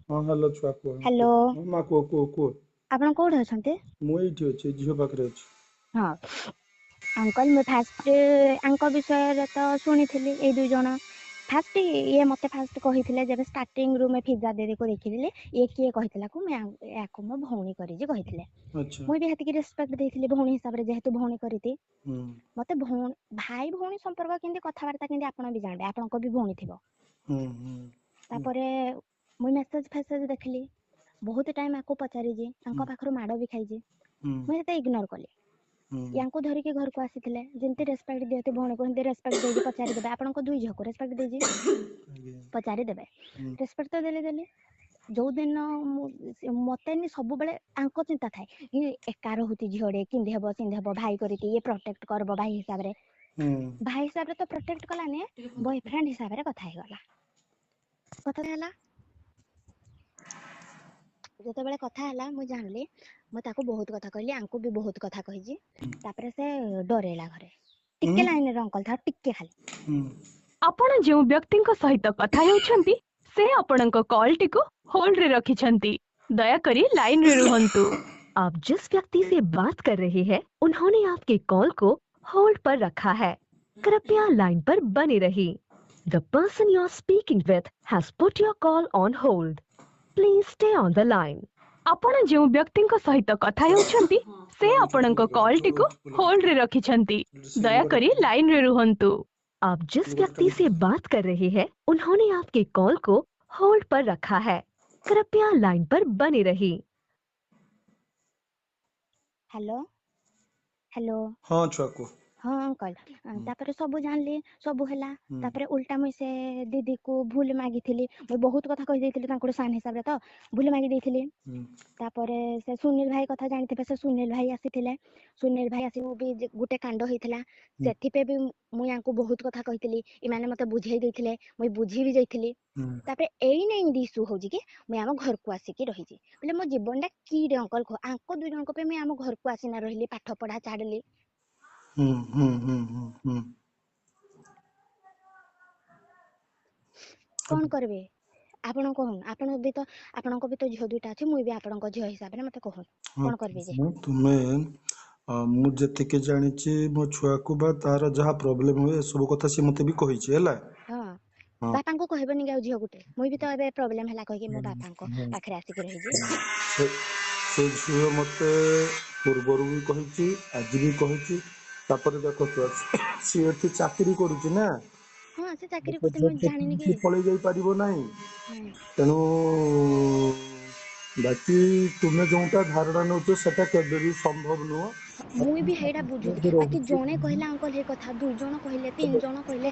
ହଁ, ହ୍ୟାଲୋ ଛୁଆ, କୁହ। ହ୍ୟାଲୋ। ହଁ ମା, କୁହ କୁହ କୁହ। ଆପଣ କୋଉଠି ଅଛନ୍ତି? ମୁଁ ଏଇଠି ଅଛି, ଝିଅ ପାଖରେ ଅଛି। ହଁ ଅଙ୍କଲ, ମୁଁ ଫାଷ୍ଟ ଆଙ୍କ ବିଷୟରେ ତ ଶୁଣିଥିଲି। ଏଇ ଦୁଇ ଜଣ ଫାଷ୍ଟ, ଇଏ ମତେ ଫାଷ୍ଟ କହିଥିଲେ, ଯେବେ ଷ୍ଟାର୍ଟିଂ ରୁ ମୁଁ ଫିଜା ଦିଦିକୁ ଦେଖିଥିଲି, ଇଏ କିଏ କହିଥିଲା କୁ ମୁଁ ୟାକୁ ମୋ ଭଉଣୀ କରିଛି କହିଥିଲେ। ଆଚ୍ଛା। ମୁଁ ବି ହେତିକି ରେସପେକ୍ଟ ଦେଇଥିଲି ଭଉଣୀ ହିସାବରେ, ଯେହେତୁ ଭଉଣୀ କରିତି। ମତେ ଭଉଣୀ ଭାଇ ଭଉଣୀ ସମ୍ପର୍କ କେମିତି, କଥାବାର୍ତ୍ତା କେମିତି, ଆପଣ ବି ଜାଣିବେ, ଆପଣଙ୍କ ବି ଭଉଣୀ ଥିବ। ହୁଁ ହୁଁ ତାପରେ ମୁଁ ମେସେଜ ଫେସେଜ ଦେଖିଲି, ବହୁତ ଟାଇମ ଆକୁ ପଚାରିଛି, ଆଙ୍କ ପାଖରୁ ମାଡ ବି ଖାଇଛି। ମୁଁ ସେତେ ଇଗ୍ନୋର କଲି। ୟାଙ୍କୁ ଧରିକି ଘରକୁ ଆସିଥିଲେ, ଯେମିତି ରେସପେକ୍ଟ ଦିଅନ୍ତି ଭଉଣୀକୁ ସେମିତି ରେସପେକ୍ଟ ଦେଇକି ପଚାରିଦେବେ। ଆପଣଙ୍କ ଦୁଇ ଝିଅକୁ ରେସପେକ୍ଟ ଦେଇଛି। ପଚାରିଦେବେ। ରେସପେକ୍ଟ ତ ଦେଲି ଦେଲି, ଯୋଉ ଦିନ ମୁଁ ମତେ ନି ସବୁବେଳେ ଆଙ୍କ ଚିନ୍ତା ଥାଏ କି ଏକା ରହୁଛି ଝିଅଟେ, କେମିତି ହେବ ସେମିତି ହେବ, ଭାଇ କରିକି ଇଏ ପ୍ରୋଟେକ୍ଟ କରିବ ଭାଇ ହିସାବରେ। ଭାଇ ହିସାବରେ ତ ପ୍ରୋଟେକ୍ଟ କଲାନି, ବୟଫ୍ରେଣ୍ଡ ହିସାବରେ କଥା ହେଇଗଲା। କଥା ହେଲା ଯେତେବେଳେ, କଥା ହେଲା, ମୁଁ ଜାଣିଲି। ମୁଁ ତାକୁ ବହୁତ କଥା କହିଲି, ଆଙ୍କୁ ବି ବହୁତ କଥା କହିଛି। ତାପରେ ସେ ଡରେଇଲା ଘରେ। ଟିକେ ଲାଇନରେ ଅଙ୍କଲ ଥାଉ ଟିକେ ଖାଲି। ଆପଣ ଯେଉଁ ବ୍ୟକ୍ତିଙ୍କ ସହିତ କଥା ହେଉଛନ୍ତି, ସେ ଆପଣଙ୍କ କଲଟିକୁ ହୋଲ୍ଡରେ ରଖିଛନ୍ତି। ଦୟାକରି ଲାଇନରେ ରୁହନ୍ତୁ। आप जिस व्यक्ति से बात कर रहे हैं, उन्होंने आपके कॉल को होल्ड पर रखा है। कृपया लाइन पर बने रहिए। The person you are speaking with has put your call on hold. Please stay on the line. ଆପଣ ଯେଉଁ ବ୍ୟକ୍ତିଙ୍କ ସହିତ କଥା ହେଉଛନ୍ତି, ସେ ଆପଣଙ୍କ କଲଟିକୁ ହୋଲ୍ଡରେ ରଖିଛନ୍ତି। ଦୟାକରି ଲାଇନରେ ରୁହନ୍ତୁ। आप जिस व्यक्ति से बात कर रहे हैं, उन्होंने आपके कॉल को होल्ड पर रखा है। कृपया लाइन पर बने रहिए। Hello, hello. ହଁ ଛୁଆ, କୁହ। ହଁ ଅଙ୍କଲ, ତାପରେ ସବୁ ଜାଣିଲି, ସବୁ ହେଲା। ତାପରେ ଉଲ୍ଟା ମୁଇଁ ସେ ଦିଦିକୁ ଭୁଲ ମାଗିଥିଲି। ମୁଁ ବହୁତ କଥା କହିଦେଇଥିଲି ତାଙ୍କଠୁ, ସାନ ହିସାବରେ ତ ଭୁଲ ମାଗି ଦେଇଥିଲି। ତାପରେ ସେ ସୁନୀଲ ଭାଇ କଥା ଜାଣିଥିବେ, ସେ ସୁନୀଲ ଭାଇ ଆସିଥିଲେ। ସୁନୀଲ ଭାଇ ଆସି ବି ଗୋଟେ କାଣ୍ଡ ହେଇଥିଲା, ସେଥିପାଇଁ ବି ମୁଁ ୟାଙ୍କୁ ବହୁତ କଥା କହିଥିଲି। ଏମାନେ ମତେ ବୁଝେଇ ଦେଇଥିଲେ, ମୁଇଁ ବୁଝି ବି ଯାଇଥିଲି। ତାପରେ ଏଇ ନାଇଁ ଇସ୍ୟୁ ହଉଛି କି ମୁଇଁ ଆମ ଘରକୁ ଆସିକି ରହିଛି ବୋଲେ ମୋ ଜୀବନଟା କି ରେ ଅଙ୍କଲ କୁହ? ଆଙ୍କ ଦୁଇ ଜଣଙ୍କ ପାଇଁ ମୁଇଁ ଆମ ଘରକୁ ଆସିନା ରହିଲି, ପାଠ ପଢା ଛାଡିଲି। ହୁଁ ହୁଁ ହୁଁ ହୁଁ ହୁଁ କଣ କରିବି ଆପଣ କହୁନ? ଆପଣ ବି ତ, ଆପଣଙ୍କ ବି ତ ଝିଅ ଦୁଇଟା ଅଛି। ମୁଇଁ ବି ଆପଣଙ୍କ ଝିଅ ହିସାବରେ ମତେ କହୁନ, କଣ କରିବି ଯେ? ତୁମେ, ମୁଁ ଯେତିକି ଜାଣିଛି ମୋ ଛୁଆକୁ ବା ତାର ଯାହା ପ୍ରୋବ୍ଲେମ ହୁଏ, ଏସବୁ କଥା ସିଏ ମତେ ବି କହିଛି, ହେଲା। ହଁ। ବାପାଙ୍କୁ କହିବନି କି ଆଉ ଝିଅ ଗୋଟେ, ମୁଇଁ ବି ତ ଏବେ ପ୍ରୋବ୍ଲେମ ହେଲା କହିକି ମୋ ବାପାଙ୍କ ପାଖରେ ଆସିକି ରହିଛି। ସେ ଝିଅ ମତେ ପୂର୍ବରୁ ବି କହିଛି, ଆଜି ବି କହିଛି। ତାପରେ ଦେଖ ଛୁଆ, ସିଏ ଏଠି ଚାକିରି କରୁଛି ନା। ହଁ, ସେ ଚାକିରି କରୁଛି, ମୁଁ ଜାଣିନି କି ପଳେଇ ଯାଇ ପାରିବ ନାହିଁ। ତେଣୁ ବାକି ତୁମେ ଯୋଉଟା ଧାରଣା ନଉଛ, ସେଟା କେବେ ବି ସମ୍ଭବ ନୁହଁ। ମୁଇଁ ବି ହେଇଟା ବୁଝୁଛି। ବାକି ଜଣେ କହିଲା ଅଙ୍କଲ ହେଇ କଥା, ଦୁଇ ଜଣ କହିଲେ, ତିନି ଜଣ କହିଲେ।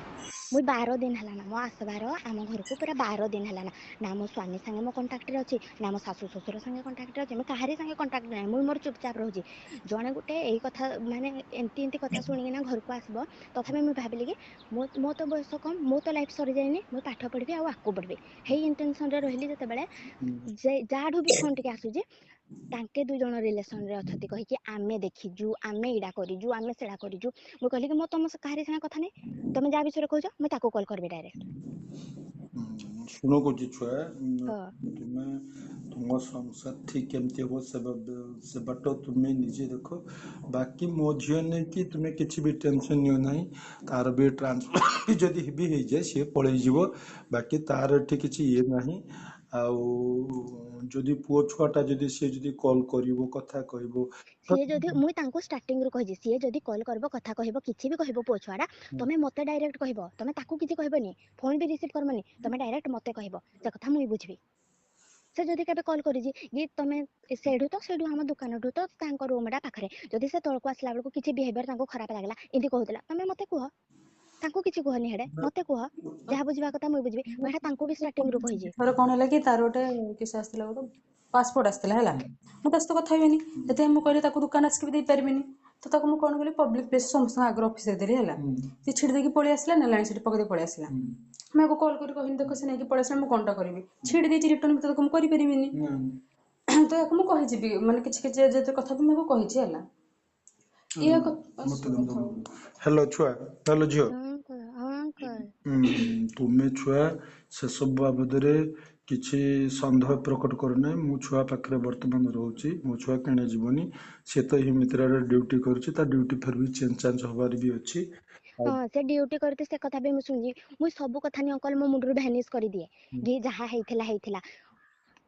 ମୁଇଁ 12 ଦିନ ହେଲା ନା ମୋ ଆସିବାର ଆମ ଘରକୁ ପୁରା 12 ଦିନ ହେଲା ନା, ନା ମୋ ସ୍ୱାମୀ ସାଙ୍ଗେ ମୋ କଣ୍ଟାକ୍ଟରେ ଅଛି, ନା ମୋ ଶାଶୁ ଶ୍ୱଶୁର ସାଙ୍ଗେ କଣ୍ଟାକ୍ଟରେ ଅଛି। ମୁଁ କାହାରି ସାଙ୍ଗେ କଣ୍ଟାକ୍ଟ ନାହିଁ, ମୁଇଁ ମୋର ଚୁପଚାପ ରହୁଛି। ଜଣେ ଗୋଟେ ଏଇ କଥା ମାନେ ଏମିତି ଏମିତି କଥା ଶୁଣିକିନା ଘରକୁ ଆସିବ। ତଥାପି ମୁଁ ଭାବିଲି କି ମୋ ତ ବୟସ କମ୍, ମୋ ତ ଲାଇଫ୍ ସରିଯାଇନି, ମୁଁ ପାଠ ପଢିବି ଆଉ ଆଗକୁ ବଢିବି, ହେଇ ଇଣ୍ଟେନସନରେ ରହିଲି। ଯେତେବେଳେ ଯେ ଯାହାଠୁ ବି ଫୋନ ଟିକେ ଆସୁଛି, ତାଙ୍କେ ଦୁଇ ଜଣ ରିଲେସନରେ ଅଛନ୍ତି କହିକି, ଆମେ ଦେଖିଛୁ, ଆମେ ଏଇଟା କରିଛୁ, ଆମେ ସେଇଟା କରିଛୁ। ମୁଁ କହିଲି କି ମୋ ତମ କାହାରି ସାଙ୍ଗେ କଥା ନାହିଁ। ତମେ ଯାହା ବିଷୟରେ କହୁଛ, ମୁଁ ତାକୁ କଲ୍ କରିବି ଡାଇରେକ୍ଟ। ଶୁଣ କହୁଛି ଛୁଆ, ତୁମେ ତୁମ ସଂସାର ଠିକ କେମିତି ହବ, ସେ ବାଟ ତୁମେ ନିଜେ ଦେଖ। ବାକି ମୋ ଝିଅ ନେଇକି ତୁମେ କିଛି ବି ଟେନସନ ନିଅ ନାହିଁ। ତାର ବି ଟ୍ରାନ୍ସଫର ଯଦି ବି ହେଇଯାଏ, ସିଏ ପଳେଇଯିବ। ବାକି ତାର ଏଠି କିଛି ଇଏ ନାହିଁ। ଆଉ ଯଦି ପୁଅ ଛୁଆଟା ଯଦି ସିଏ ଯଦି କଲ୍ କରିବ, କଥା କହିବ। ସିଏ ଯଦି, ମୁଇଁ ତାଙ୍କୁ ଷ୍ଟାର୍ଟିଂ ରୁ କହିଛି, ସିଏ ଯଦି କଲ୍ କରିବ, କଥା କହିବ, କିଛି ବି କହିବ ପୁଅ ଛୁଆଟା, ତମେ ମତେ ଡାଇରେକ୍ଟ କହିବ। ତମେ ତାକୁ କିଛି କହିବନି, ଫୋନ ବି ରିସିଭ୍ କରିବନି, ତମେ ଡାଇରେକ୍ଟ ମତେ କହିବ, ସେ କଥା ମୁଇଁ ବୁଝିବି। ସେ ଯଦି କେବେ କଲ୍ କରିଛି କି ତମେ ସେଇଠୁ ତ ସେଇଠୁ ଆମ ଦୋକାନଠୁ ତ ତାଙ୍କ ରୁମ୍ ଟା ପାଖରେ, ଯଦି ସେ ତଳକୁ ଆସିଲା ବେଳକୁ କିଛି ବିହେଭିୟର ତାଙ୍କୁ ଖରାପ ଲାଗିଲା, ଏମିତି କହୁଥିଲା, ତମେ ମତେ କୁହ, ତାଙ୍କୁ କିଛି କୁହନି। ହେଡେ ମତେ କୁହ, ଯାହା ବୁଝିବା କଥା ମୁଁ ବୁଝିବି। ମୁଁ ଏଇଟା ତାଙ୍କୁ ବି ଷ୍ଟାର୍ଟିଂ ରୁ କହିଛି। ଥରେ କଣ ହେଲା କି ତାର ଗୋଟେ କିସ ଆସିଥିଲା, ଗୋଟେ ପାସପୋର୍ଟ ଆସିଥିଲା, ହେଲା। ମୁଁ ତା ସହିତ କଥା ହେବିନି, ସେଥିପାଇଁ ମୁଁ କହିଲି ତାକୁ ଦୋକାନ ଆସିକି ବି ଦେଇପାରିବିନି। ତ ତାକୁ ମୁଁ କଣ କଲି, ପବ୍ଲିକ ପ୍ଲେସ୍ ସମସ୍ତଙ୍କ ଆଗରେ ଅଫିସରେ ଦେଲି, ହେଲା। ସେ ଛିଡ଼ି ଦେଇକି ପଳେଇ ଆସିଲା, ନେଲାଣି, ସେଠି ପକେଇ ଦେଇ ପଳେଇ ଆସିଲା। ମୁଁ ଆକୁ କଲ୍ କରି କହିଲି, ଦେଖ, ସେ ନେଇକି ପଳେଇ ଆସିଲା, ମୁଁ କଣଟା କରିବି? ଛିଡ଼ି ଦେଇଛି, ରିଟର୍ନ ବି ତ ତାକୁ ମୁଁ କରିପାରିବିନି। ତ ତାକୁ ମୁଁ କହିଯିବି ମାନେ କିଛି କିଛି ଯେତେ କଥା ବି ମୁଁ ତାକୁ କହିଛି, ହେଲା। ଏଇଆ କଥା। ହ୍ୟାଲୋ ଛୁଆ, ହ୍ୟାଲୋ ଝିଅ। ହଁ ଅଙ୍କଲ, ହଁ ଅଙ୍କଲ। ତୁମେ ଛୁଆ ସେସବୁ ବାବଦରେ କିଛି ସନ୍ଦେହ ପ୍ରକଟ କରୁନାହିଁ। ମୁଁ ଛୁଆ ପାଖରେ ବର୍ତ୍ତମାନ ରହୁଛି, ମୋ ଛୁଆ କିଣେ ଯିବନି। ସେ ତ ହିମିତ୍ରାରେ ଡ୍ୟୁଟି କରୁଛି, ତା ଡ୍ୟୁଟି ଫେର ବି ଚେଞ୍ଜ ଚାଞ୍ଜ ହବାର ବି ଅଛି। ଆଉ ହଁ, ସେ ଡ୍ୟୁଟି କରୁଛି, ସେ କଥା ବି ମୁଁ ଶୁଣିଛି। ମୁଁ ସବୁ କଥା ନି ଅଙ୍କଲ ମୋ ମୁଣ୍ଡରୁ ଭ୍ୟାନିଶ କରିଦିଏ କି ଯାହା ହେଇଥିଲା ହେଇଥିଲା।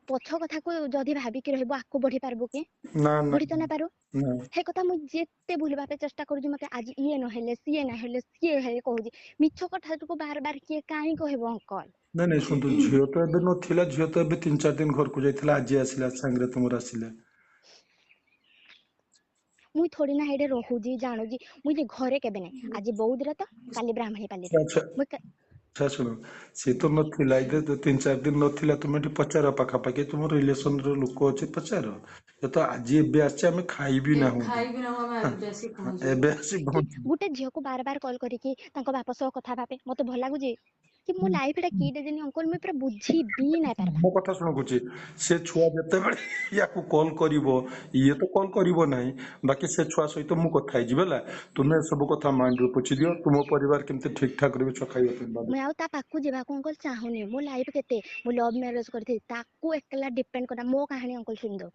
ପଛ କଥାକୁ ଯଦି ଭାବିକି ରହିବ, ଆଗକୁ ବଢି ପାରିବୁ କି? ନା ନା। ବଢି ତ ନା ପାରୁ। ନା। ସେ କଥା ମୁଁ ଯେତେ ଭୁଲିବା ପାଇଁ ଚେଷ୍ଟା କରୁଛି, ମତେ ଆଜି ଇଏ ନହେଲେ ସିଏ ନହେଲେ ସିଏ ହେଲେ କହୁଛି। ମିଛ କଥାକୁ ବାର ବାର କିଏ କାହିଁ କହିବ ଅଙ୍କଲ? ନାଇଁ ନାଇଁ, ଶୁଣନ୍ତୁ, ଝିଅ ତ ଏବେ ନଥିଲା। ଝିଅ ତ ଏବେ 3-4 ଦିନ ଘରକୁ ଯାଇଥିଲା, ଆଜି ଆସିଲା ସାଙ୍ଗରେ ତୁମର ଆସିଲେ। ମୁଇଁ ଥୋଡି ନା ହେଇଠି ରହୁଛି, ଜାଣୁଛି। ମୁଇଁ ଯେ ଘରେ କେବେ ନାହିଁ। ଆଜି ବୌଦ୍ଧରେ ତ କାଲି ବ୍ରାହ୍ମଣୀପାଲିରେ। ଆଚ୍ଛା। ମୁଇଁ ଆଚ୍ଛା ଶୁଣ, ସିଏ ତ ନଥିଲା ଏବେ, 3-4 ଦିନ ନଥିଲା। ତୁମେ ଏଠି ପଚାର, ପାଖାପାଖି ତୁମ ରିଲେସନ ର ଲୋକ ଅଛି, ପଚାର। ସେ ତ ଆଜି ଏବେ ଆସିଛି, ଆମେ ଖାଇବି ନାହୁଁ। ଖାଇବି ନା ଆମେ, ଏବେ ଆସିକି ପହଞ୍ଚିଲୁ। ଏବେ ଆସି କି ପହଞ୍ଚିଲୁ। ଗୋଟେ ଝିଅକୁ ବାର ବାର କଲ୍ କରିକି ତାଙ୍କ ବାପ ସହ କଥା ହେବା ପାଇଁ ମତେ ଭଲ ଲାଗୁଛି କି? ମୋ ଲାଇଫ ଟା କିଟା ଯେନି ଅଙ୍କଲ, ମୁଇଁ ପୁରା ବୁଝି ବି ନାଇଁ ପାରବା। ମୋ କଥା ଶୁଣ କହୁଛି, ସେ ଛୁଆ ଯେତେବେଳେ ୟାକୁ କଲ୍ କରିବ, ଇଏ ତ କଲ୍ କରିବ ନାହିଁ, ବାକି ସେ ଛୁଆ ସହିତ ମୁଁ କଥା ହେଇଯିବି, ହେଲା? ତୁମେ ସବୁ କଥା ମାଇଣ୍ଡରୁ ପୋଛି ଦିଅ। ତୁମ ପରିବାର କେମିତି ଠିକ ଠାକ ରହିବେ, ଛୁଆ ଖାଇବା ପାଇଁ ବାଧ୍ୟ। ମୁଁ ଆଉ ତା ପାଖକୁ ଯିବାକୁ ଅଙ୍କଲ ଚାହୁଁନି। ମୋ ଲାଇଫ କେତେ, ମୁଁ ଲଭ୍ ମ୍ୟାରେଜ କରିଥିଲି, ତାକୁ ଏକଲା ଡିପେଣ୍ଡ କଲା। ମୋ କାହାଣୀ ଅଙ୍କଲ ଶୁଣିଦଉ।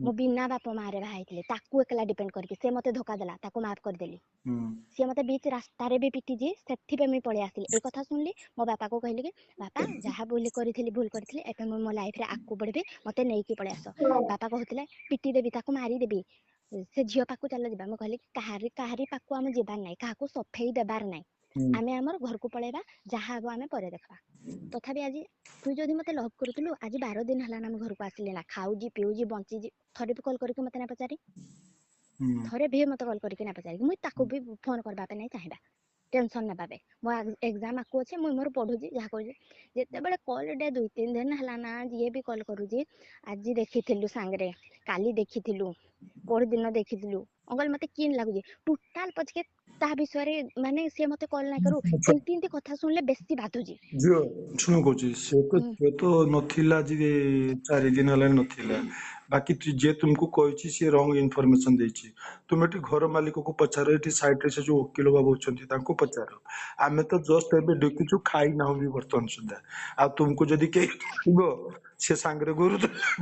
ମୁଁ ବିନା ବାପ ମାରେ ବାହା ହେଇଥିଲି, ତାକୁ ଏକଲା ଡିପେଣ୍ଡ କରିକି। ସେ ମତେ ଧୋକା ଦେଲା, ତାକୁ ମାଫ କରିଦେଲି। ସିଏ ମତେ ବିଚ୍ ରାସ୍ତାରେ ବି ପିଟିଛି, ସେଥିପାଇଁ ମୁଁ ପଳେଇ ଆସିଲି। ଏଇ କଥା ଶୁଣିଲି, ମୋ ବାପାକୁ କହିଲି କି ବାପା, ଯାହା ଭୁଲ କରିଥିଲି ଭୁଲ କରିଥିଲି, ଏବେ ମୁଁ ମୋ ଲାଇଫରେ ଆଗକୁ ବଢିବି, ମତେ ନେଇକି ପଳେଇ ଆସ। ବାପା କହୁଥିଲେ ପିଟି ଦେବି ତାକୁ, ମାରିଦେବି, ସେ ଝିଅ ପାଖକୁ ଚାଲ ଯିବା। ମୁଁ କହିଲି କି କାହାରି କାହାରି ପାଖକୁ ଆମେ ଯିବାର ନାହିଁ, କାହାକୁ ସଫେଇ ଦେବାର ନାହିଁ। ଆମେ ଆମର ଘରକୁ ପଳେଇବା, ଯାହା ହବ ଆମେ ପରେ ଦେଖିବା। ତଥାପି ଆଜି ତୁ ଯଦି ମତେ ଲଭ୍ କରୁଥିଲୁ, ଆଜି 12 ଦିନ ହେଲା ନା ମୁଁ ଘରକୁ ଆସିଲି, ନା ଖାଉଛି ପିଉଛି ବଞ୍ଚିଛି, ଥରେ ବି କଲ୍ କରିକି ମତେ ନା ପଚାରି, ଥରେ ବି ମତେ କଲ୍ କରିକି ନା ପଚାରିକି। ମୁଇଁ ତାକୁ ବି ଫୋନ କରିବା ପାଇଁ ନାଇଁ ଚାହିଁବା, ଟେନସନ ନେବା ପାଇଁ। ମୋ ଏକ୍ଜାମ ଆଗକୁ ଅଛି, ମୁଇଁ ମୋର ପଢୁଛି, ଯାହା କହୁଛି। ଯେତେବେଳେ କଲ୍ ଟେ 2-3 ଦିନ ହେଲା ନା, ଯିଏ ବି କଲ୍ କରୁଛି, ଆଜି ଦେଖିଥିଲୁ ସାଙ୍ଗରେ, କାଲି ଦେଖିଥିଲୁ, ପରଦିନ ଦେଖିଥିଲୁ, ଅଙ୍କଲ ମତେ କିନ୍ ଲାଗୁଛି ଟୋଟାଲ ପଛକେ ତା ବିଷୟରେ, ମାନେ ସିଏ ମତେ କଲ୍ ନାଇଁ କରୁ, ଏମିତି ଏମିତି କଥା ଶୁଣିଲେ ବେଶୀ ବାଧୁଛି। ଝିଅ ଶୁଣ କହୁଛି, ସେ ତ ଝିଅ ତ ନଥିଲା, ଆଜି 4 ଦିନ ହେଲାଣି ନଥିଲା। ବାକି ଯିଏ ତୁମକୁ କହିଛି ସିଏ ରଙ୍ଗ ଇନଫରମେସନ ଦେଇଛି। ତୁମେ ଏଠି ଘର ମାଲିକକୁ ପଚାର, ଏଠି ସାଇଡରେ ସେ ଯୋଉ ଓକିଲ ବାବୁ ଅଛନ୍ତି ତାଙ୍କୁ ପଚାର। ଆମେ ତ ଜଷ୍ଟ ଏବେ ଡେକିଛୁ, ଖାଇନାହୁଁ ବି ବର୍ତ୍ତମାନ ସୁଦ୍ଧା। ଆଉ ତୁମକୁ ଯଦି କେହି କହିବ ସେ ସାଙ୍ଗରେ ଘୁରୁ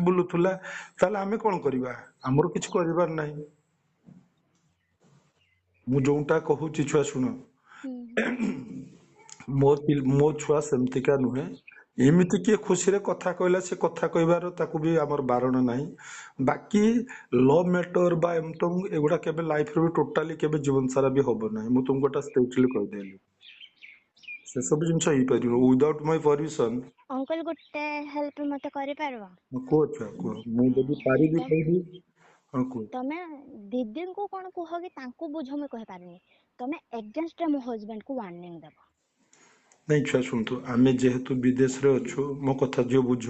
ବୁଲୁଥିଲା, ତାହେଲେ ଆମେ କଣ କରିବା? ଆମର କିଛି କରିବାର ନାହିଁ। ମୁଁ ଯୋଉଟା କହୁଛି ଛୁଆ ଶୁଣ। ମୋ ଛୁଆ ସେମିତିକା ନୁହେଁ। ଏମିତି କିଏ ଖୁସିରେ କଥା କହିଲା, ସେ କଥା କହିବାର ତାକୁ ବି ଆମର ବାରଣ ନାହିଁ। ବାକି ଲଭ୍ ମ୍ୟାଟର ବା ଏମିତି ଏଗୁଡା କେବେ ଲାଇଫରେ ବି ଟୋଟାଲି କେବେ ଜୀବନ ସାରା ବି ହବ ନାହିଁ। ମୁଁ ତୁମକୁ ଏଟା ଷ୍ଟ୍ରିକ୍ଟଲି କହିଦେଲି, ସେସବୁ ଜିନିଷ ହେଇପାରିବ ୱିଦାଉଟ୍ ମାଇ ପରମିସନ। ଅଙ୍କଲ, ଗୋଟେ ହେଲ୍ପ ମତେ କରିପାରିବ? କୁହ ଛୁଆ କୁହ, ମୁଁ ଯଦି ପାରିବି କହିବି। ହଁ କୁହ। ତମେ ଦିଦିଙ୍କୁ କଣ କୁହ କି ତାଙ୍କୁ ବୁଝ, ମୁଁ କହିପାରୁନି। ତମେ ଏଗେନଷ୍ଟରେ ମୋ ହଜବେଣ୍ଡ କୁ ୱାର୍ଣ୍ଣିଂ ଦେବ। ନାଇଁ ଛୁଆ ଶୁଣନ୍ତୁ, ଆମେ ଯେହେତୁ ବିଦେଶରେ ଅଛୁ, ମୋ କଥା ଝିଅ ବୁଝ।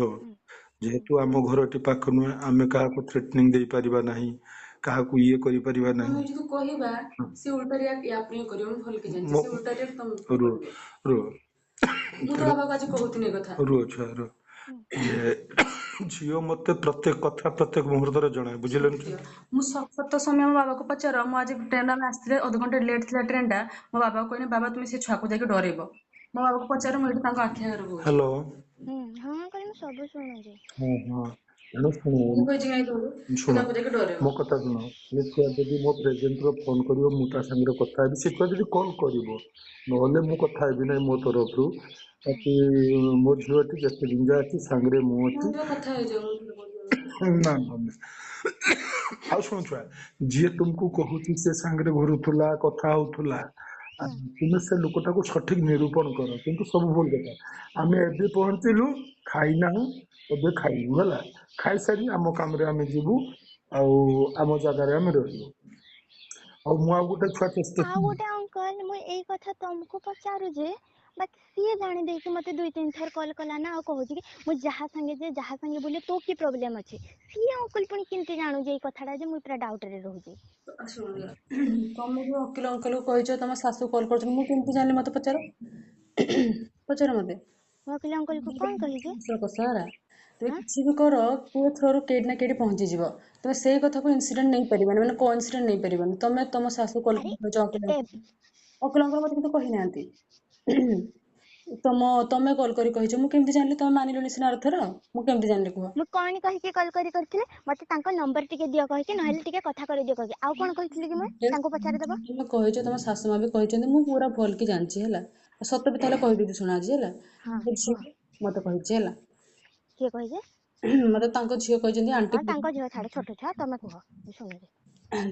ଯେହେତୁ ଆମ ଘର ଏଠି ପାଖ ନୁହେଁ, ଆମେ କାହାକୁ ଥ୍ରେଟନିଂ ଦେଇପାରିବା ନାହିଁ, କାହାକୁ ଇଏ କରିପାରିବା ଆମେ ନାହିଁ। ଯଦି କହିବା, ସେ ଉଲ୍ଟା ରିଆକ୍ଟ ୟା ଉପରେ ହିଁ କରିବ, ମୁଁ ଭଲକି ଜାଣିଛି। ମୋ ସେ ଉଲ୍ଟା ରିଆକ୍ଟ ତମ ଉପରେ ରୁହ କରିବେ। ରୁହ। ମୁଁ ତ ବାବାକୁ ଆଜି କହୁଥିଲି ଏ କଥା। ରୁହ ଛୁଆ ରୁହ। ଇଏ ଝିଅ ମତେ ପ୍ରତ୍ୟେକ କଥା ପ୍ରତ୍ୟେକ ମୁହୂର୍ତ୍ତରେ ଜଣାଏ, ବୁଝିଲେ ନା? ଦିଅ। ମୁଁ ସତ ସମୟ ମୋ ବାବାକୁ ପଚାର। ମୁଁ ଆଜି ଟ୍ରେନ ଆମେ ଆସିଥିଲେ, ଅଧଘଣ୍ଟେ ଲେଟ୍ ଥିଲା ଟ୍ରେନଟା। ମୋ ବାବାକୁ କହିଲି, ବାବା ତୁମେ ସେ ଛୁଆକୁ ଯାଇକି ଡରେଇବ। ମୋ ବାବାକୁ ପଚାର, ମୁଁ ଏଇଠି ତାଙ୍କ ଆଖି ଆଗରେ କହୁଛି। ହ୍ୟାଲୋ। ହଁ ଅଙ୍କଲ, ମୁଁ ସବୁ ଶୁଣୁଛି। ହଁ, ତେଣୁ ଶୁଣ। ମୁଁ କହିଛି କାଇଁ ତମକୁ ସେ ଶୁଣ, ତାକୁ ଯାଇକି ଡରେଇବ। ମୋ କଥା ଶୁଣ। ସେ ଛୁଆ ଯଦି ମୋ ପ୍ରେଜେଣ୍ଟର ଫୋନ କରିବ, ମୁଁ ତା ସାଙ୍ଗରେ କଥା ହେବି। ସେ ଛୁଆ ଯଦି କଲ୍ କରିବ, ନହେଲେ ମୁଁ କଥା ହେବି ନାହିଁ ମୋ ତରଫରୁ। ବାକି ମୋ ଝିଅଟି ଯେତେ ଦିନ ଯାଏ ଅଛି ସାଙ୍ଗରେ ମୁଁ ଅଛି। ମୁଁ ତ କଥା ହେଇଯାଉ। ନା ନା ନା। ଆଉ ଶୁଣ ଛୁଆ, ଯିଏ ତୁମକୁ କହୁଛି ସେ ସାଙ୍ଗରେ ଘୁରୁଥିଲା, କଥା ହଉଥିଲା, ତୁମେ ସେ ଲୋକଟାକୁ ସଠିକ ନିରୂପଣ କର। କିନ୍ତୁ ସବୁ ଭୁଲ କଥା। ଆମେ ଏବେ ପହଞ୍ଚିଲୁ, ଖାଇନାହୁଁ, ଏବେ ଖାଇବୁ, ହେଲା? ଖାଇସାରି ଆମ କାମରେ ଆମେ ଯିବୁ ଆଉ ଆମ ଜାଗାରେ ଆମେ ରହିବୁ। ଆଉ ମୁଁ ଆଉ ଗୋଟେ ଛୁଆ ଚେଷ୍ଟା ଆଉ ଗୋଟେ ଅଙ୍କଲ, ମୁଁ ଏଇ କଥା ତମକୁ ପଚାରୁଛି, ବାକି ସିଏ ଜାଣି ଦେଇକି ମତେ 2-3 ଥର କଲ୍ କଲା ନା, ଆଉ କହୁଛି କି ମୁଁ ଯାହା ସାଙ୍ଗେ ଯେ ଯାହା ସାଙ୍ଗେ ବୁଲେ ତୋ କି ପ୍ରୋବ୍ଲେମ ଅଛି? ସିଏ ଅଙ୍କଲ ପୁଣି କେମିତି ଜାଣୁଛି ଏଇ କଥାଟା ଯେ ମୁଁ ପୁରା ଡାଉଟରେ ରହୁଛି। ଶୁଣ, ତମେ ଯୋଉ ଓକିଲ ଅଙ୍କଲକୁ କହିଛ ତମ ଶାଶୁ କଲ୍ କରୁଛନ୍ତି, ମୁଁ କେମିତି ଜାଣିଲି? ମତେ ପଚାର, ପଚାର ମତେ। ମୁଁ ଓକିଲ ଅଙ୍କଲକୁ କଣ କହିଛି? ସାରା ତୁମେ କିଛି ବି କର, ପୁଅ ଥ୍ରୋରୁ କେଇଠି ନା କେଇଠି ପହଞ୍ଚିଯିବ। ତମେ ସେଇ କଥାକୁ ଇନସିଡେଣ୍ଟ ନେଇପାରିବନି, ମାନେ କୋ ଇନସିଡେଣ୍ଟ ନେଇପାରିବନି। ତମେ ତମ ଶାଶୁ କଲ୍ ଆରେ କହିଛ ଓକିଲ, ଓକିଲ ଅଙ୍କଲ ମତେ କିନ୍ତୁ କହିନାହାନ୍ତି। ତମେ କଲ୍ କରି କହିଛ, ମୁଁ କେମିତି ଜାଣିଲି? ତମେ ମାନିଲନି ସିନା ଆରଥର, ମୁଁ କେମିତି ଜାଣିଲି କୁହ? ମୁଁ କଣ କହିକି କଲ୍ କରି କରିଥିଲି? ମତେ ତାଙ୍କ ନମ୍ବର ଟିକେ ଦିଅ କହିକି, ନହେଲେ ଟିକେ କଥା କରିଦିଅ କହିକି। ଆଉ କଣ କହିଥିଲି କି ମୁଁ? ତାଙ୍କୁ ପଚାରିଦବ। ତମେ କହିଛ, ତମ ଶାଶୁ ମା ବି କହିଛନ୍ତି, ମୁଁ ପୁରା ଭଲ କି ଜାଣିଛି ହେଲା। ସତ ବି ତାହେଲେ କହିଦେଉଛି ଶୁଣ ଆଜି ହେଲା। ହଁ। ଝିଅ ମତେ କହିଛି ହେଲା। କିଏ କହିଛି? ମତେ ତାଙ୍କ ଝିଅ କହିଛନ୍ତି ଆଣ୍ଟି। ହଁ, ତାଙ୍କ ଝିଅ ଛାଡ, ଛୋଟ ଛୁଆ। ତମେ କୁହ, ମୁଁ ଶୁଣିବି।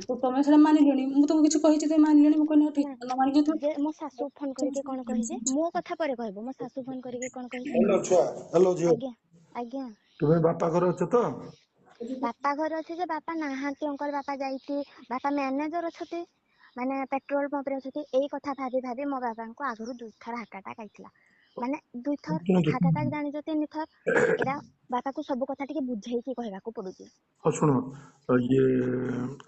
ତ ତମେ ସେଟା ମାନିଲଣି, ମୁଁ ତମକୁ କିଛି କହିଛି, ତମେ ମାନିଲଣି। ମୁଁ କହିଲି ଠିକ, ନ ମାନିକି ତୁମେ ଯେ ମୋ ଶାଶୁ ଫୋନ କରିକି କଣ କହିଛି, ମୋ କଥା ପରେ କହିବ। ମୋ ଶାଶୁ ଫୋନ କରିକି କଣ କହିଛି? ହ୍ୟାଲୋ ଛୁଆ, ହ୍ୟାଲୋ ଝିଅ। ଆଜ୍ଞା ଆଜ୍ଞା। ତୁମେ ବାପା ଘରେ ଅଛ ତ? ବାପା ଘରେ ଅଛି ଯେ ବାପା ନାହାନ୍ତି ଅଙ୍କଲ। ବାପା ଯାଇଛି, ବାପା ମ୍ୟାନେଜର ଅଛନ୍ତି, ମାନେ ପେଟ୍ରୋଲ ପମ୍ପରେ ଅଛନ୍ତି। ଏଇ କଥା ଭାବି ଭାବି ମୋ ବାପାଙ୍କୁ ଆଗରୁ 2 ଥର ହାର୍ଟ ଆଟାକ ଆଇଥିଲା, ମାନେ 2 ଥର ଶୁଣନ୍ତୁ। ହାର୍ଟ ଆଟାକ ଜାଣିଛ, 3 ଥର। ଏଇଟା ବାପାକୁ ସବୁ କଥା ଟିକେ ବୁଝେଇକି କହିବାକୁ ପଡୁଛି। ହଁ, ଶୁଣ, ଇଏ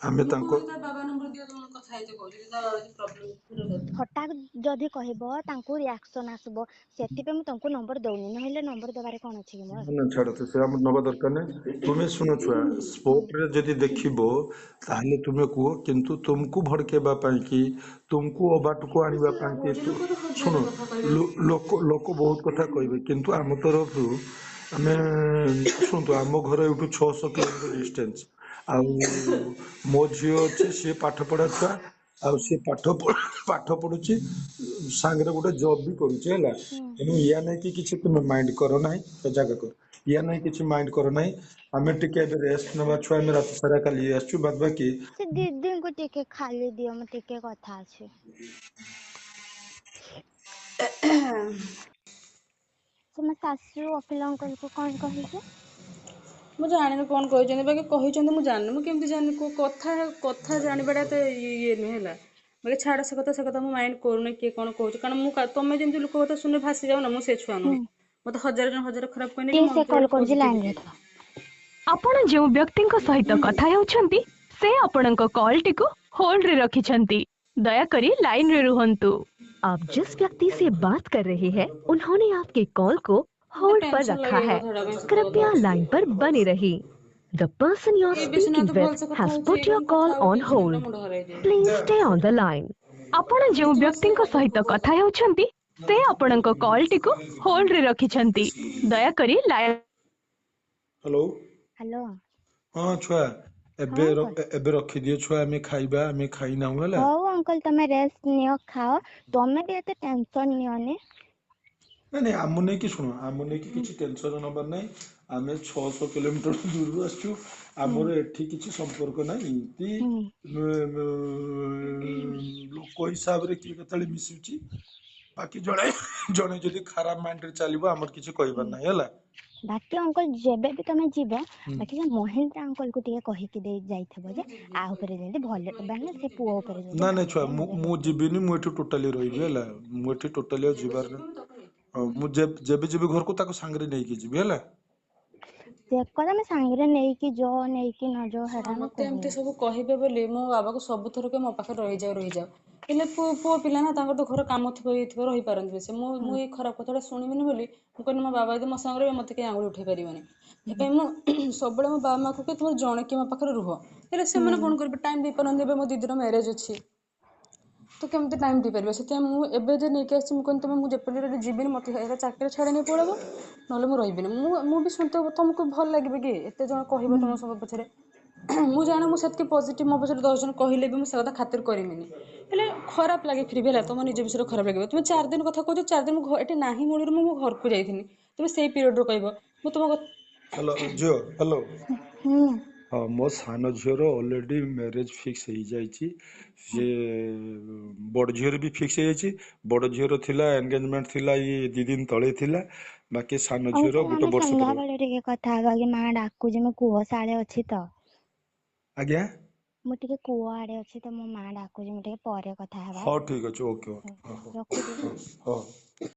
ଆମେ ମୁଁ ତାଙ୍କ କହୁଛି ତା ବାବା ନମ୍ବର ଦିଅ, ତମେ କଥା ହେଇଛ କହୁଛି ତାର ପ୍ରୋବ୍ଲେମ। ହଠାତ୍ ଯଦି କହିବ ତାଙ୍କୁ ରିଆକ୍ସନ ଆସିବ, ସେଥିପାଇଁ ମୁଁ ତାଙ୍କୁ ନମ୍ବର ଦଉନି। ନହେଲେ ନମ୍ବର ଦବାରେ କଣ ଅଛି କି ମୋର? ନା, ଛାଡ ତ, ସେ ଆମର ନବା ଦରକାର ନାହିଁ। ତୁମେ ଶୁଣ ଛୁଆ, ସ୍ପଟରେ ଯଦି ଦେଖିବ ତାହେଲେ ତୁମେ କୁହ। କିନ୍ତୁ ତୁମକୁ ଭଡକେଇବା ପାଇଁ କି ତୁମକୁ ଅବାଟକୁ ଆଣିବା ପାଇଁ କି ଶୁଣ, ଲୋକ ବହୁତ କଥା କହିବେ, କିନ୍ତୁ ଆମ ତରଫରୁ ଆମେ, ଶୁଣନ୍ତୁ, ଆମ ଘର ଏଇଠୁ 600 କିଲୋମିଟର ଡିଷ୍ଟାନ୍ସ। ଆଉ ମୋ ଝିଅ ଅଛି, ସିଏ ପାଠ ପଢା ଛୁଆ, ଆଉ ସିଏ ପାଠ ପଢୁଛି, ସାଙ୍ଗରେ ଗୋଟେ ଜବ୍ ବି କରୁଛି ହେଲା। ତେଣୁ ୟା ନେଇକି କିଛି ତୁମେ ମାଇଣ୍ଡ କର ନାହିଁ, ସଜାଗ କର। ୟା ନେଇ କିଛି ମାଇଣ୍ଡ କର ନାହିଁ। ଆମେ ଟିକେ ଏବେ ରେଷ୍ଟ ନେବା ଛୁଆ, ଆମେ ରାତି ସାରା କାଲି ଆସିଛୁ। ବାଦ ବାକି ସେ ଦିଦିଙ୍କୁ ଟିକେ ଖାଲି ଦିଅ, ମୁଁ ଟିକେ କଥା ଅଛି। ସେ ମୋ ଶାଶୁ ଓକିଲ ଅଙ୍କଲକୁ କଣ କହିଛି? ମୁଁ ଜାଣିନି କଣ କହିଛନ୍ତି, ବାକି କହିଛନ୍ତି ମୁଁ ଜାଣିନି। ମୁଁ କେମିତି ଜାଣିନି କୋଉ କଥା? କଥା ଜାଣିବାଟା ଏତେ ଇଏ ନୁହେଁ ହେଲା। ବାକି ଛାଡ ସେ କଥା, ସେ କଥା ମୁଁ ମାଇଣ୍ଡ କରୁନି କିଏ କଣ କହୁଛି। କାରଣ ମୁଁ ତମେ ଯେମିତି ଲୋକ କଥା ଶୁଣି ଭାସି ଯାଉନ, ମୁଁ ସେ ଛୁଆ ନୁହେଁ। ମତେ ହଜାରେ ଜଣ ହଜାରେ ଖରାପ କହିଲେ ଟିକେ ମୋ ସେ ଭିତରେ କଲ୍ ଗୋଟେ କରୁଛି, ପଜିଟିଭିଟି। ଲାଇନରେ ଥାଅ। ଆପଣ ଯେଉଁ ବ୍ୟକ୍ତିଙ୍କ ସହିତ କଥା ହେଉଛନ୍ତି, ସେ ଆପଣଙ୍କ କଲଟିକୁ ହୋଲ୍ଡରେ ରଖିଛନ୍ତି। ଦୟାକରି ଲାଇନରେ ରୁହନ୍ତୁ। आप जिस व्यक्ति से बात कर रहे हैं, उन्होंने आपके कॉल को ମତେ होल्ड पर ଟେନସନ रखा ଲାଗେ है। ଏ କଥାଟା ପାଇଁ, ସତ କଥା। कृपया लाइन पर बने रहिए। The person you are ଏବେ ସିନା speaking ତ with ଭଲସେ କଥା has ହଉଛି, put your ଏଇକ୍ଷଣି call କଥା ହଉ on tension ପୁରା hold. ମୁଣ୍ଡ ଖରାପ ହେଇଯିବ। Please stay on the line. ଆପଣ ଯେଉଁ କିଛି ମାସ ବ୍ୟକ୍ତିଙ୍କ ସହିତ କଥା ହେଉଛନ୍ତି, ସେ ଆପଣଙ୍କ କଲଟିକୁ ହୋଲ୍ଡରେ ରଖିଛନ୍ତି। ଦୟାକରି ଲାଇନ ହ୍ୟାଲୋ। ହ୍ୟାଲୋ। ହଁ ଛୁଆ, ହଁ ଏବେ ଅଙ୍କଲ। ଏବେ ରଖିଦିଅ ଛୁଆ, ଆମେ ଖାଇବା, ଆମେ ଖାଇନାହୁଁ ହେଲା। ହଉ ଅଙ୍କଲ, ତମେ ରେଷ୍ଟ ନିଅ, ଖାଅ। ତମେ ବି ଏତେ ଟେନସନ ନିଅନି। ନାଇଁ ନାଇଁ, ଆମ ନେଇକି, ଶୁଣ, ଆମ ନେଇକି କିଛି ଟେନସନ ନବାର ନାହିଁ। ଆମେ 600 କିଲୋମିଟର ଦୂରରୁ ଆସିଛୁ, ଆମର ଏଠି କିଛି ସମ୍ପର୍କ ନାହିଁ। ଏମିତି ଲୋକ ହିସାବରେ କିଏ କେତେବେଳେ ମିଶୁଛି। ବାକି ଜଣେ ଜଣେ ଯଦି ଖରାପ ମାଇଣ୍ଡରେ ଚାଲିବ, ଆମର କିଛି କହିବାର ନାହିଁ ହେଲା। ବାକି ଅଙ୍କଲ, ଯେବେ ବି ତମେ ଯିବ, ବାକି ସେ ମହେନ୍ଦ୍ର ଅଙ୍କଲକୁ ଟିକେ କହିକି ଦେଇ ଯାଇଥିବ ଯେ ଆ ଉପରେ ଯେମିତି ଭଲ, ମାନେ ସେ ପୁଅ ଉପରେ ଯେମିତି ନା ନାଇଁ ଛୁଆ, ଭଲରେ ମୁଁ ନଜର ମୁଁ ରଖିବ। ଯିବିନି, ମୁଁ ଏଠି ଟୋଟାଲି ରହିବି ହେଲା। ମୁଁ ଏଠି ଟୋଟାଲି ଆଉ ଯିବାର ନାହିଁ। ହଁ, ମୁଁ ଯେବେ ଯିବି ଘରକୁ ତାକୁ ସାଙ୍ଗରେ ନେଇକି ଯିବି ହେଲା। ସେ କଥା ଆମେ ସାଙ୍ଗରେ ନେଇକି ଯଅ, ନେଇକି ନ ଯାଅ, ଶୁଣ, ହେଟା ମୁଁ ମତେ ଏମିତି କହୁନି। ସବୁ କହିବେ ବୋଲି ମୋ ବାବାକୁ ସବୁଥର କୁହେ ମୋ ପାଖରେ ରହିଯାଅ, ରହିଯାଅ। ହେଲେ ପୁଅ ପିଲା ନା, ତାଙ୍କର ତ ଘର କାମ ଥିବ, ଇଏ ଥିବ, ରହିପାରନ୍ତିନି ସେ। ମୁଁ ଏଇ ଖରାପ କଥାଟା ଶୁଣିବିନି ବୋଲି ମୁଁ କହିଲି ମୋ ବାବା ଯଦି ମୋ ସାଙ୍ଗରେ ରହିବେ, ମତେ କେହି ଆଙ୍ଗୁଳି ଉଠେଇ ପାରିବନି। ସେଥିପାଇଁ ମୁଁ ସବୁବେଳେ ମୋ ବାବା ମାକୁ କୁହେ ତୁମର ଜଣେ କିଏ ମୋ ପାଖରେ ରୁହ। ହେଲେ ସେମାନେ କଣ କରିବେ, ଟାଇମ୍ ଦେଇପାରନ୍ତି। ଏବେ ମୋ ଦିଦିର ମ୍ୟାରେଜ ଅଛି, ତ କେମିତି ଟାଇମ୍ ଦେଇପାରିବେ? ସେଥିପାଇଁ ମୁଁ ଏବେ ଯେ ନେଇକି ଆସିଛି, ମୁଁ କହିଲି ତମେ, ମୁଁ ଯେପର୍ଯ୍ୟନ୍ତ ଯିବିନି, ମତେ ଏଇଟା ଚାକିରି ଛାଡ଼ି ନେଇ ପଳେଇବ, ନହେଲେ ମୁଁ ରହିବିନି। ମୁଁ ବି ଶୁଣିଥିବ, ତମକୁ ଭଲ ଲାଗିବ କି ଏତେ ଜଣ କହିବ ତମ ସବୁ ପଛରେ? ମୁଁ ଜାଣେ ମୁଁ ସେତିକି ପଜିଟିଭ। ମୋ ପଛରେ 10 ଜଣ କହିଲେ ବି ମୁଁ ସେ କଥା ଖାତିର କରିବିନି। ହେଲେ ଖରାପ ଲାଗେ ଫିର ବି ହେଲା, ତମ ନିଜ ବିଷୟରେ ଖରାପ ଲାଗିବ। ତୁମେ 4 ଦିନ କଥା କହୁଛ, 4 ଦିନ ମୁଁ ଏଠି ନାହିଁ ମୂଳରୁ, ମୁଁ ମୋ ଘରକୁ ଯାଇଥିଲି। ତୁମେ ସେଇ ପିରିୟଡ଼ରୁ କହିବ, ମୁଁ ତୁମ କଥା ହ୍ୟାଲୋ ଝିଅ, ହ୍ୟାଲୋ। ହୁଁ। ହଁ, ମୋ ସାନ ଝିଅର ଅଲରେଡି ମ୍ୟାରେଜ ଫିକ୍ସ ହେଇଯାଇଛି। ସେ ବଡ଼ ଝିଅର ବି ଫିକ୍ସ ହେଇଯାଇଛି। ବଡ଼ ଝିଅର ଥିଲା, ଏନଗେଜମେଣ୍ଟ ଥିଲା, ଇଏ 2 ଦିନ ତଳେ ଥିଲା। ବାକି ସାନ ଝିଅର ଅଙ୍କଲ, ଗୋଟେ ଆମେ ବର୍ଷ ପରେ। ସନ୍ଧ୍ୟା ବେଳେ ଟିକେ କଥା ହବା କି? ମା ଡାକୁଛି, ମୁଁ କୂଅ ସାଳେ ଅଛି ତ। ଆଜ୍ଞା? ମୁଁ ଟିକେ କୂଅ ଆଡେ ଅଛି ତ, ମୋ ମା ଡାକୁଛି, ମୁଁ ଟିକେ ପରେ କଥା ହେବା। ହଉ, ଠିକ ଅଛି, ଓକେ ଓକେ, ହଉ। ରଖୁଛି। ହଉ ହଉ।